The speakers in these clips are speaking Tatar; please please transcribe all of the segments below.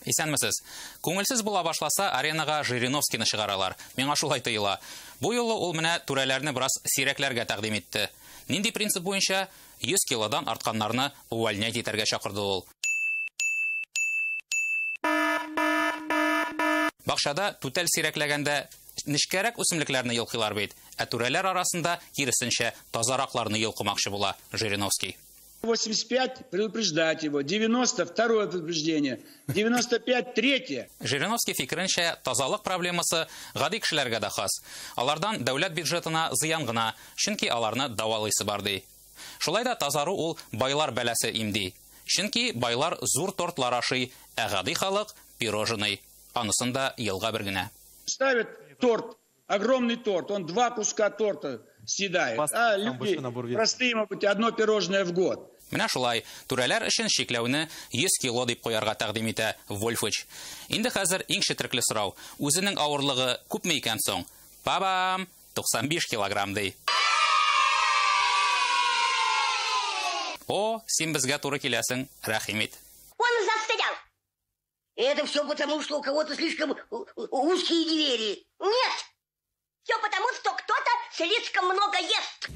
Исәнмесез. Күңелсез була башласа, аренага Жириновскийны чыгаралар. Миңа шулай тоела. Бу юлы ул менә түрәләрне бераз сирәкләргә тәкъдим итте. Нинди принцип буенча? 100 килодан артканнарны увольнять итәргә чакырды ул. Бакчада түтәл сирәкләгәндә нечкәрәк үсемлекләрне йолкыйлар бит, ә түрәләр арасында киресенчә тазаракларны йолкымакчы була Жириновский. 85 предупреждать его, 90 второе предупреждение, 95 третье. Жириновский фикеренчә, тазалык проблемасы гади кешеләргә дә хас. Алардан дәүләт бюджетына зыян гына, чөнки аларны дәвалыйсы бар ди. Шулай да тазару ул байлар бәласе имди. Чөнки байлар зур тортлар ашый, ә гади халык пирожный. Анысын да елга бер генә. Ставят торт, огромный торт, он 2 куска торта съедает. А люди простые, может быть, одно пирожное в год. Менә шулай, түрәләр өчен чикләүне 100 кило дип куярга тәкъдим итә Вольфыч. Инде хәзер иң четерекле сорау. Үзенең авырлыгы күпме икән соң? Пабам! 95 килограмм ди. О, син безгә туры киләсең, рәхим ит. Он застрял. Это все потому, что у кого-то слишком узкие двери. Нет, все потому, что кто-то слишком много ест.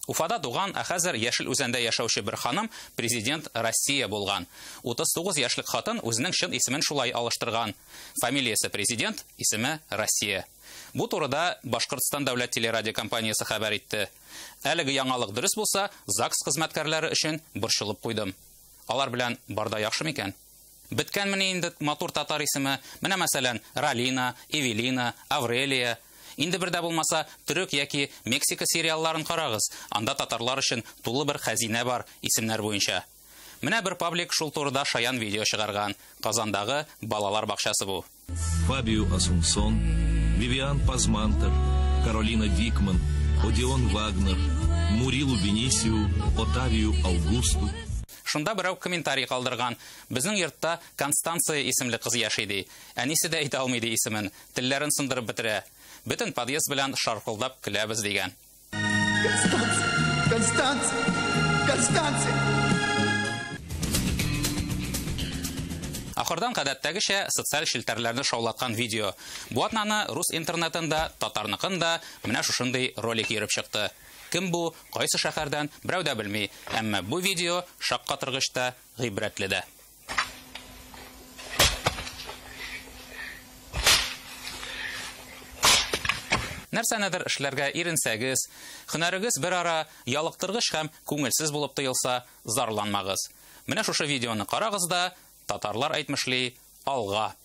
Уфада туган, ә хәзер Яшел Үзәндә яшәүче бер ханым президент Россия булган. 39 яшьлек хатын үзенең чын исемен шулай алыштырган. Фамилиясе президент, исеме Россия. Бу турыда Башкортстан дәүләт телерадиокомпаниясе хәбәр итте. Әлеге яңалык дөрес булса, ЗАГС хезмәткәрләре өчен борчылып куйдым. Алар белән барда яхшы микән? Беткәнмени инде матур татар исеме? Менә мәсәлән, Ралина, Эвелина, Аврелия. Инде бер дә булмаса, төрек яки Мексика сериалларын карагыз. Анда татарлар өчен тулы бер хәзинә бар исемнәр буенча. Менә бер паблик шул турыда шаян видео чыгарган. Казандагы балалар бакчасы бу. Фабио Асунсон, Вивиан Пазмантер, Каролина Викман, Одион Вагнер, Мурилу Бенисиу, Отавио Аугусту. Шунда берәү комментарий калдырган. Безнең йортта Констанция исемле кыз яши ди. Әнисе дә әйтә алмый ди исемен. Телләрен сындырып бетерә. Бөтен подъезд белән шаркылдап көләбез дигән. Констанция, Констанция, Констанция. Ахырдан гадәттәгечә социаль челтәрләрне шаулаткан видео. Бу атнаны рус интернетында, татарныкын да менә шушындый ролик йөреп чыкты. Кем бу, кайсы шәһәрдән, берәү дә белми. Әмма бу видео шаккатыргыч та, гыйбрәтле дә. Нәрсәнедер эшләргә иренсәгез, һөнәрегез бер ара ялыктыргыч һәм күңелсез булып тоелса, зарланмагыз. Менә шушы видеоны карагыз да, татарлар әйтмешли, алга.